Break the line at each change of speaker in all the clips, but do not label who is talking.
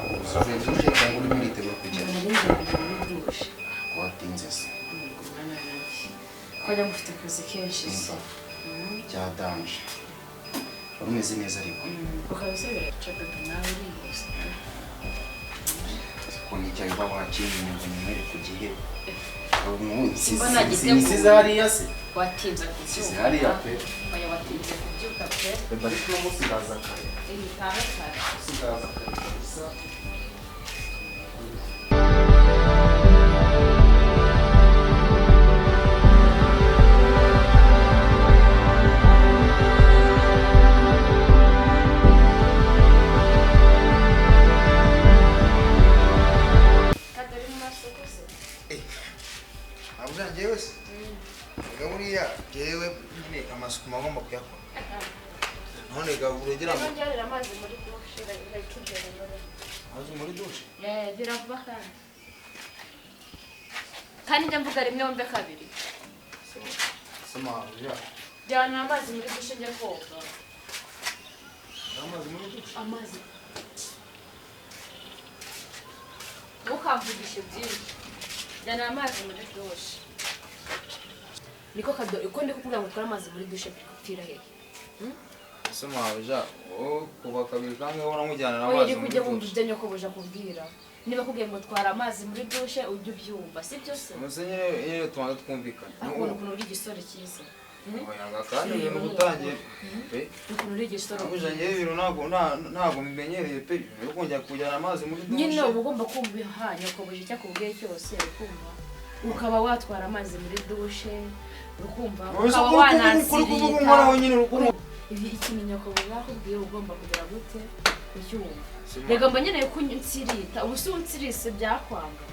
Uvuye dushe cyangwa urimo uritegura kujya?
Nari ngiye muri dushe.
Ko watinze se?
Mwana yanjye, ko njya mufite akazi kenshi se.
Umva, bya danger. Wari umeze neza ariko.
Ukaba biraca bebe, nawe urihuse.
Ukuntu icyayi uba wakinye ngo nywere ku gihe.
Simba nagiteguye.
Sinsize hariya se?
Watinze
Nsize
kubyuka.
hariya pe.
Oya, watinze kubyuka pe.
Bebe, ariko uno munsi ndaza kare.
Iyi tahe kare.
Munsi ndaza kare kabisa.
Kandi uri mu masoko se?
Ntabwo njyewe se. Erega buriya njyewe nyine amasuku mba ngomba kuyakora. None ga uregera
Rero
ngo
njyanira amazi muri dushe, irayitugera.
amazi muri dushe.
Gira vuba kandi. Kandi njya mvuga rimwe wumve kabiri.
Sema ya.
Jyana amazi muri dushe njya koga.
Amazi muri dushe.
Amazi. Ntukamvugishe byinshi. Jyana amazi muri dushe. Niko kado, uko ndi kukubwira ngo utware amazi muri dushe bikupfira hehe?
Sema ya. Oh, kuba kabiri kange ubona nkujyana
Oya,
amazi
uri
muri
kujya wumva
dushe.
ibyo nyokobuja akubwira. Niba akubwiye ngo twara amazi muri dushe ujye ubyumva, si byo se?
Ubuse nyine nyine tubanza twumvikane.
Ariko ubona ukuntu uri igisore cyiza.
Oya ga kandi ibintu gutangiye pe.
Ukuntu uri igisore.
Ntabwo njyewe ibintu ntabwo ntabwo mbimenyereye pe. Yo kongera kujyana amazi muri dushe.
Nyine uba ugomba kumva ha nyokobuja icyo akubwiye cyose, ukumva. Ukaba watwara amazi muri dushe, ukumva
Ubuse
ukaba
uri kuvuga unkoraho
wanansirita.
nyine uri kuvuga.
Ibi ikintu nyokobuja akubwiye ugomba kugira gute? Ucyumva.
Sima.
Rega mba nkeneye ko unsirita, ubu se unsirise byakwanga?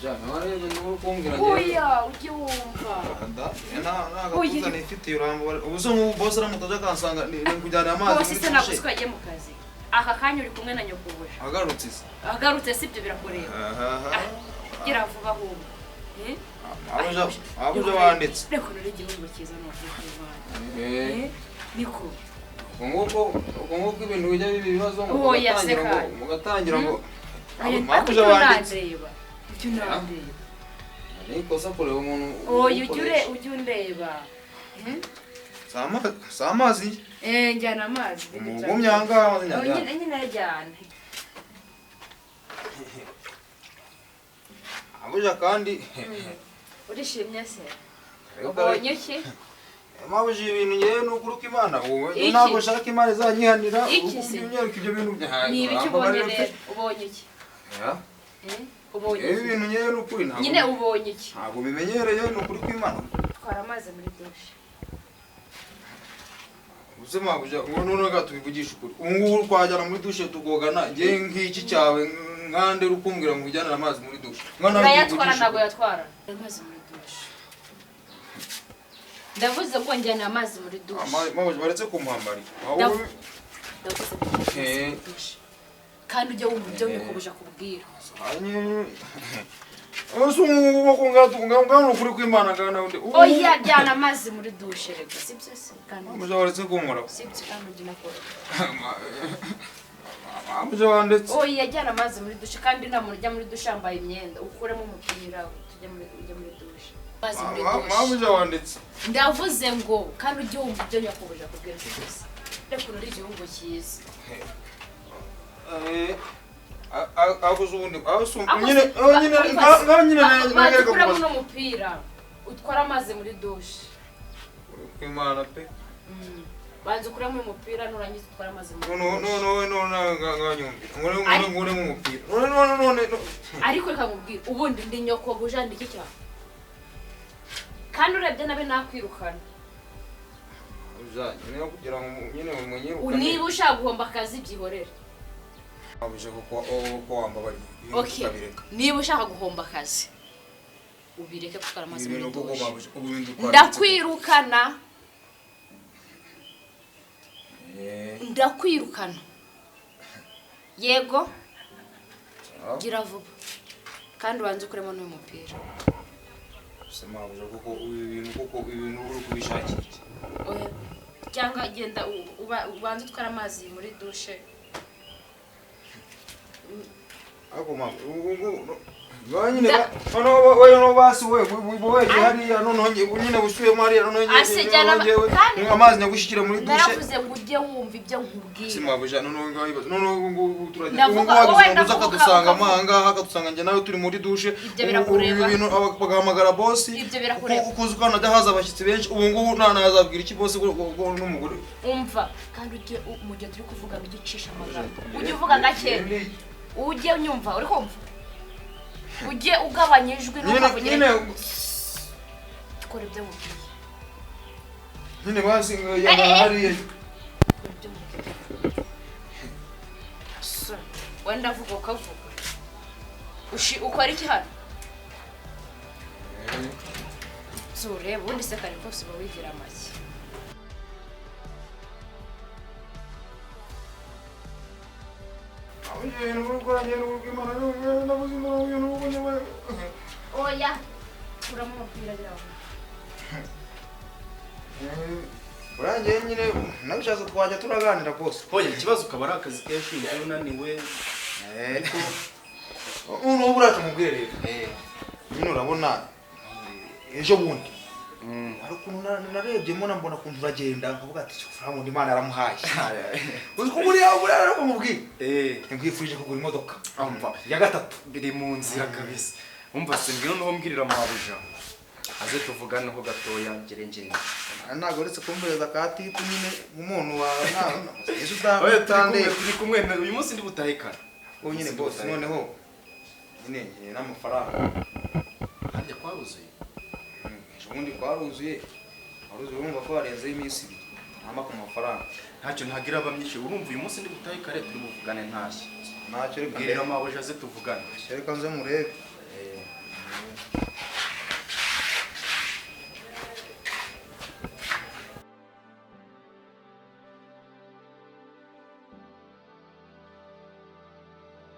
Ja, nawe rero ni uri kumbwira njyewe.
Oya, ujye wumva.
Da, nta
Oya.
gatuza nifitiye urambara. Ubu se nk'ubu boss aramutse aje akansanga ni kujyana amazi
Bose
muri
se ntabwo
dushe.
uzi ko yagiye mu kazi. Aka kanya uri kumwe na nyokobuja.
Agarutse se.
Agarutse si ibyo birakureba.
Ahaha.
Gira vuba ahubwo. Eh?
Abuja abuja wanditse.
Reka uri igihugu cyiza ni ukuri kw'Imana.
Eh.
Eh? Niko.
Ubwo nguko ibintu bijya biba ibibazo ngo
Oya, se
mugatangira ngo
kandi.
mugatangira ngo
Oya,
abuja
ariko
wanditse.
ujye unandeba. Ujye unandeba.
Ni ikosa kureba umuntu.
Oya, ujye ujye undeba. Eh?
Si amazi.
Eh, njyana amazi.
Umugumye aha ngaha amazi
Oya,
nyajyana.
nyine nyine ajyana.
Abuja kandi.
Urishimye se? Ubonye iki?
Mabuja ibintu ngewe ni ukuri ko Imana wowe
Iki?
ntabwo ushaka Imana izanyihanira
Iki se?
ubyumwereka ibyo bintu
Ni ibiki ubonye rero? Ubonye iki?
Ya.
Eh? Ubonye
Ibi
iki?
bintu ngewe ni ukuri ntabwo
Nyine ubonye iki?
ntabwo bimenyereye ni ukuri kw'Imana.
Twara amazi muri dushe.
Uze mabuja ubu none reka tubivugishe ukuri. Ubu ngubu twajyana muri dushe tukogana ngewe nk'iki cyawe nkande uri kumbwira ngo ujyanire amazi muri dushe. Mwana
Urayatwara ntabwo yatwara. Amazi muri dushe. Ndavuze ngo njyana amazi muri dushe.
Mabuja baretse kumuhambarira.
Ndavuze ngo njyana amazi muri dushe. Kandi ujye wumva ibyo nyokobuja akubwira.
Ese ubu ngubu ngana ukuri kw'Imana ngana undi.
Oya, jyana amazi muri dushe reka. Si byo se? Kandi
Mabuja baretse kunkoraho.
si byo kandi ujye unakora.
Mabuja wanditse.
Oya, jyana amazi muri dushe kandi nta muntu ujya muri dushe yambaye imyenda. Ukuremo umupira tujye muri ujye muri dushe. Amazi muri dushe.
Mabuja wanditse.
Ndavuze ngo kandi ujye wumva ibyo nyokobuja akubwira si byo se? Reka uri igihugu cyiza.
Akoze ubundi aho nyine aho nyine ngaho nyine nagereka
Bakuramo
kubaza.
n'umupira utwara amazi muri dushe.
Kw'Imana pe.
Banza ukuremo uyu mupira nurangiza utware amazi muri
None
dushe.
none none nganyumvira. Ngure ngure ngure mu mupira. None none none.
Ariko reka nkubwire ubundi ndi nyokobuja ndi iki cyane. Kandi urebye nabe nakwirukana.
Uja nyine kugira ngo nyine munyirukane.
Niba ushaka guhomba akazi byihorere.
Mabuja kuko ko wambabariye.
Okay. Niba ushaka guhomba akazi ubireke gutwara amazi muri
Ibintu kuko
dushe.
mabuja ubu bintu twari.
Ndakwirukana. Ndakwirukana. Yego. Gira vuba. Kandi ubanze ukuremo n'uyu mupira.
Semabuja kuko ibi bintu kuko ibintu uri kubishakira iki?
Oya. Cyangwa genda ubanze utware amazi muri dushe.
Ako mama nyine noneho no basi we we hariya noneho nyine bushyuyemo hariya noneho njyewe amazi nyagushyikira muri dushe.
Naravuze ngo ujye wumva ibyo nkubwira.
Si mabuja noneho ngaho ibaze noneho ngo turajya ubu ngubu wagize akadusanga ahangaha akadusanga njye nawe turi muri dushe.
Ibyo birakureba.
Ibintu bagahamagara bosi.
Ibyo birakureba.
Ukuzi ko hano haza abashyitsi benshi ubu ngubu ntazabwira iki bosi n'umugore.
Umva kandi ujye mu gihe turi kuvuga ujye ucisha amagambo. Ujye uvuga gake. Ujye unyumva uri kumva. Ujye ugabanya ijwi n'ukavugira nyine kora ibyo mubwiye
nyine basi hariya
wenda avuga ukavuga ukora iki hano ureba ubundi se kare kose uba wigira make. Oya kuramo umupira agira ngo
urangiye nyine nabishatse twajya turaganira rwose.
Hoya ikibazo ukaba ari akazi kenshi iyo unaniwe
ariko ubu uracu mubwire rero nyine urabona ejo bundi hari ukuntu narebyemo mbona ukuntu uragenda nkavuga ati Furamundi Imana yaramuhaye. Uzi ko buriya ariko mubwire nkwifurije kugura imodoka ya gatatu
biri mu nzira kabisa. Umva se ngwino noneho mbwirira mabuja aze tuvuganeho gatoya ngere ngende.
Ntabwo uretse kumbereza ka tipu nyine nk'umuntu wawe
turi kumwe uyu munsi ndi butahe kare.
Ubu nyine bose noneho nyine ngiye n'amafaranga
harya kwaruzuye
ubundi kwaruzuye urumva ko harenzeho iminsi ibiri ntamba ku mafaranga
ntacyo ntagira abamyishe. Urumva uyu munsi ndi butahe kare turi buvugane ntashye
ntacyo reka
mbwirira mabuja aze tuvugane
reka nze murebe.